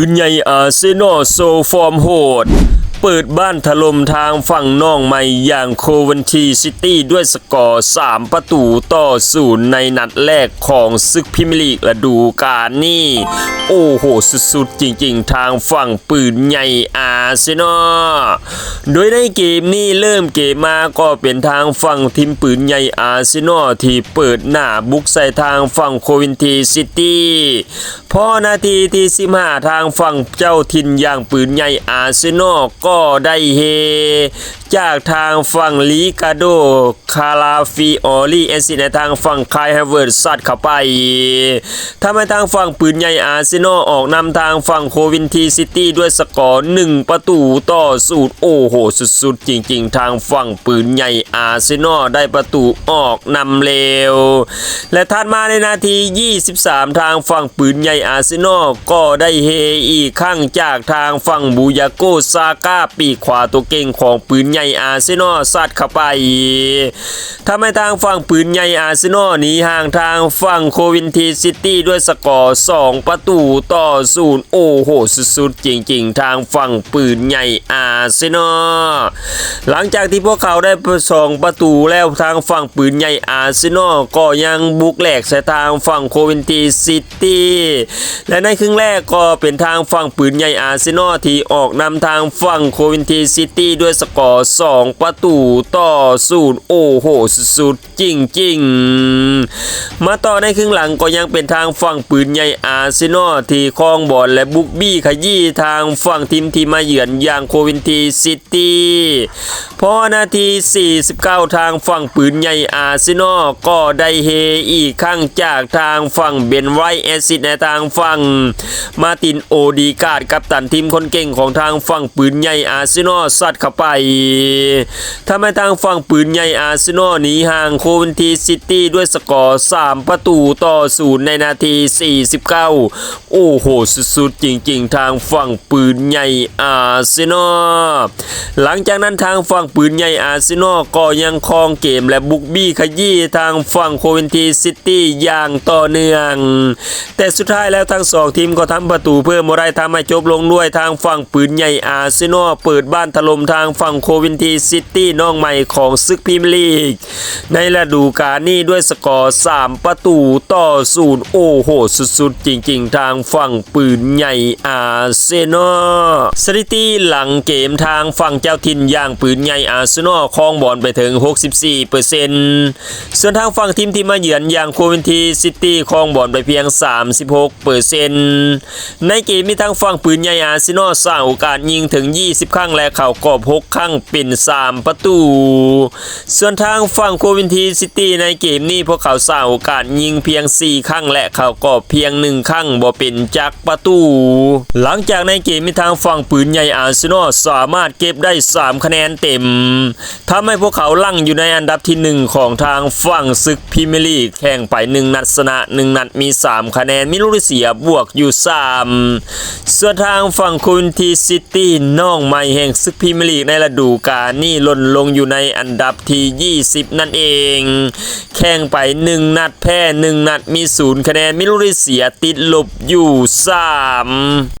ປືນໃຫຍ່ອາເຊນອລໂຊຟອມໂຫດ ເປີດບ້ານຖະຫຼົ່ມທາງຝັ່ງນ້ອງໃໝ່ຢ່າງໂຄເວັນທຣີຊິຕີ້ດ້ວຍສະ ກໍສາມປະຕູຕໍ່ສູນໃນນັດແລກຂອງສຶກພຣີມຽລີກລະດູການນີ້. ໂອ້ໂຫ ສຸດໆຈິງໆ ທາງຝັ່ງປືນໃຫຍ່ອາເຊນອລ. ໂດຍໃນເກມນີ້ເລີ່ມເກມມາກໍເປັນທາງຝັ່ງທີມປືນໃຫຍ່ອາເຊນອລທີ່ເປີດໜ້າບຸກໃສ່ທາງຝັ່ງໂຄວິນທີຊິຕີ້. ພໍນາທີທີສິບຫ້າ ທາງຝັ່ງເຈົ້າຖິ່ນຢ່າງປືນໃຫຍ່ອາເຊນອລກໍໄດ້ເຮຈາກທາງຝັ່ງລີກາໂດ ຄາລາຟີອໍລີ ແອດຊິດໃຫ້ທາງຝັ່ງຄາຍ ຮາເວີດ ຊັດເຂົ້າໄປ ທຳໃຫ້ທາງຝັ່ງປືນໃຫຍ່ອາເຊນອລອອກນຳທາງຝັ່ງໂຄວິນທີຊິຕີ້ດ້ວຍສະກໍໜຶ່ງປະຕູຕໍ່ສູນ. ໂອ້ໂຫ ສຸດໆຈິງໆ ທາງຝັ່ງ ປືນໃຫຍ່ອາເຊນອລໄດ້ປະຕູອອກນຳແລ້ວ ແລະ ຖັດມາໃນນາທີຊາວສາມ ທາງຝັ່ງປືນໃຫຍ່ອາເຊນອລກໍໄດ້ເຮອີກຄັ້ງຈາກທາງຝັ່ງບູຢາໂກ ຊາກາ ປີກຂວາຕົວເກັ່ງຂອງປືນໃຫຍ່ອາເຊນອລ ຊັດເຂົ້າໄປ ທຳໃຫ້ທາງຝັ່ງປືນໃຫຍ່ອາເຊນອລໜີຫ່າງທາງຝັ່ງໂຄວິນທີຊິຕີ້ດ້ວຍສະກໍສອງປະຕູຕໍ່ສູນ. ໂອ້ໂຫ ສຸດໆຈິງໆ ທາງຝັ່ງ ປືນໃຫຍ່ອາເຊນອລ. ຫຼັງຈາກທີ່ພວກເຂົາໄດ້ສອງປະຕູແລ້ວ ທາງຝັ່ງປືນໃຫຍ່ອາເຊນອລກໍຍັງບຸກແຫຼກໃສ່ທາງຝັ່ງໂຄວິນທີຊິຕີ ແລະ ໃນຄຶ່ງແລກກໍເປັນທາງຝັ່ງປືນໃຫຍ່ອາເຊນອລທີ່ອອກນຳທາງຝັ່ງໂຄວິນທີຊິຕີດ້ວຍສະກໍສອງປະຕູຕໍ່ສູນ. ໂອ້ໂຫ ສຸດໆ ຈິງໆ. ມາຕໍ່ໃນຄຶ່ງຫຼັງກໍຍັງເປັນທາງຝັ່ງປືນໃຫຍ່ອາເຊນອລທີ່ຄອງບອນ ແລະ ບຸກບີຂະຢີ້ທາງຝັ່ງທີມທີ່ມາເຢືອນຢ່າງໂຄວິນທີຊິຕີ. ພໍນາທີສີ່ສິບເກົ້າ ທາງຝັ່ງປືນໃຫຍ່ອາເຊນອລກໍໄດ້ເຮອີກຄັ້ງຈາກທາງຝັ່ງເບນໄວ ແອດຊິດໃຫ້ທາງຝັ່ງ ມາຕິນ ໂອດີກາດ ກັບຕັນທີມຄົນເກັ່ງຂອງທາງຝັ່ງປືນໃຫຍ່ອາເຊນອລ ຊັດເຂົ້າໄປ ທຳໃຫ້ທາງຝັ່ງປືນໃຫຍ່ອາເຊນອລໜີຫ່າງໂຄວິນທີຊິຕີດ້ວຍສະກໍສາມປະຕູຕໍ່ສູນໃນນາທີສີ່ສິບເກົ້າ. ໂອ້ໂຫ ສຸດໆຈິງໆ ທາງຝັ່ງປືນໃຫຍ່ອາເຊນອລ. ຫຼັງຈາກນັ້ນທາງຝັ່ງປືນໃຫຍ່ອາເຊນອລກໍຍັງຄອງເກມ ແລະ ບຸກບີຂະຢີ້ທາງຝັ່ງໂຄວິນທີຊິຕີຢ່າງຕໍ່ເນື່ອງ. ແຕ່ສຸດທ້າຍແລ້ວທັງສອງທີມກໍທຳປະຕູເພີ່ມບໍ່ໄດ້ ທຳໃຫ້ຈົບລົງດ້ວຍທາງຝັ່ງປືນໃຫຍ່ອາເຊນອລເປີດບ້ານຖະຫຼົ່ມທາງຝັ່ງໂຄວິນທີຊິຕີນ້ອງໃໝ່ຂອງສຶກພຣີມຍາລີກໃນລະດູການນີ້ດ້ວຍສະກໍສາມປະຕູຕໍ່ສູນ. ໂອ້ໂຫ ສຸດໆຈິງໆ ທາງຝັ່ງປືນໃຫຍ່ອາເຊນອລ. ສະຖິຕິຫຼັງເກມທາງຝັ່ງເຈົ້າຖິ່ນຢ່າງປືນໃຫຍ່ອາເຊນອລຄອງບອນໄປເຖິງຫົກສິບສີ່ເປີເຊັນ ສ່ວນທາງຝັ່ງທີມທີ່ມາເຢືອນຢ່າງໂຄວິນທີຊິຕີຄອງບອນໄປພຽງສາມສິບຫົກເປີເຊັນ. ໃນເກມນີ້ທາງຝັ່ງປືນໃຫຍ່ອາເຊນອລສ້າງໂອກາດຍິງເຖິງຊາວຫ້າຄັ້ງ ແລະ ເຂົ້າກອບຫົກຄັ້ງເປັນສາມປະຕູ. ສ່ວນທາງຝັ່ງໂຄວິນທີຊິຕີໃນເກມນີ້ພວກເຂົາສ້າງໂອກາດຍິງພຽງສີ່ຄັ້ງ ແລະ ເຂົ້າກອບພຽງໜຶ່ງຄັ້ງ ບໍ່ເປັນຈັກປະຕູ. ຫຼັງຈາກໃນເກມນີ້ທາງຝັ່ງປືນໃຫຍ່ອາເຊນອລສາມາດເກັບໄດ້ສາມຄະແນນເຕັມ ທຳໃຫ້ພວກເຂົາລັງຢູ່ໃນອັນດັບທີໜຶ່ງຂອງທາງຝັ່ງສຶກພຣີມຍາລີກ ແຂ່ງໄປໜຶ່ງນັດຊະນະໜຶ່ງນັດມີສາມຄະແນນ ມີລູກໄດ້ເສຍບວກຢູ່ສາມ. ສ່ວນທາງຝັ່ງໂຄວິນທີຊິຕີນ້ອງໃໝ່ແຫ່ງສຶກພຣີມຍາລີກໃນລະດູການນີ້ຫຼົ່ນລົງຢູ່ໃນອັນດັບທີຊາວຫົກນັ້ນເອງ ແຂ່ງໄປໜຶ່ງນັດ ແພ້ໜຶ່ງນັດ ມີສູນຄະແນນ ມີລູກໄດ້ເສຍຕິດລົບຢູ່ສາມ.